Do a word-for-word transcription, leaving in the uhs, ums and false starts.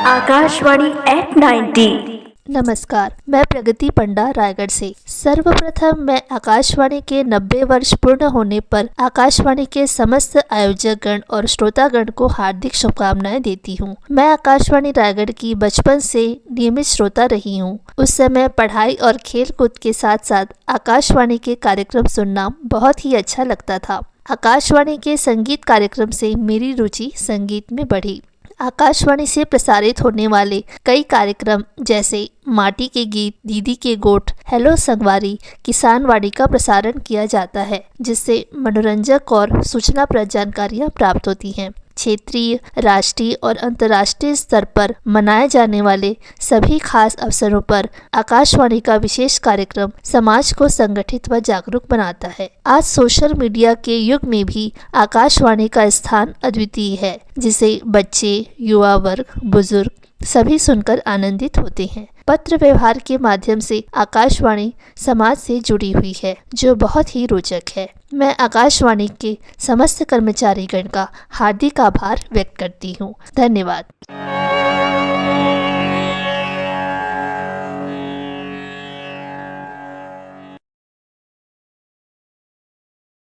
Akashvani eight ninety. नमस्कार, मैं प्रगति पंडा रायगढ़ से। सर्वप्रथम मैं आकाशवाणी के नब्बे वर्ष पूर्ण होने पर आकाशवाणी के समस्त आयोजक गण और श्रोतागण को हार्दिक शुभकामनाएं देती हूँ। मैं आकाशवाणी रायगढ़ की बचपन से नियमित श्रोता रही हूँ। उस समय पढ़ाई और खेल कूद के साथ साथ आकाशवाणी के कार्यक्रम सुनना बहुत ही अच्छा लगता था। आकाशवाणी के संगीत कार्यक्रम से मेरी रुचि संगीत में बढ़ी। आकाशवाणी से प्रसारित होने वाले कई कार्यक्रम जैसे माटी के गीत, दीदी के गोठ, हेलो संगवारी, किसानवाणी का प्रसारण किया जाता है, जिससे मनोरंजक और सूचनाप्रद जानकारियां प्राप्त होती हैं। क्षेत्रीय, राष्ट्रीय और अंतर्राष्ट्रीय स्तर पर मनाए जाने वाले सभी खास अवसरों पर आकाशवाणी का विशेष कार्यक्रम समाज को संगठित व जागरूक बनाता है। आज सोशल मीडिया के युग में भी आकाशवाणी का स्थान अद्वितीय है, जिसे बच्चे, युवा वर्ग, बुजुर्ग सभी सुनकर आनंदित होते हैं। पत्र व्यवहार के माध्यम से आकाशवाणी समाज से जुड़ी हुई है, जो बहुत ही रोचक है। मैं आकाशवाणी के समस्त कर्मचारीगण का हार्दिक आभार व्यक्त करती हूँ। धन्यवाद।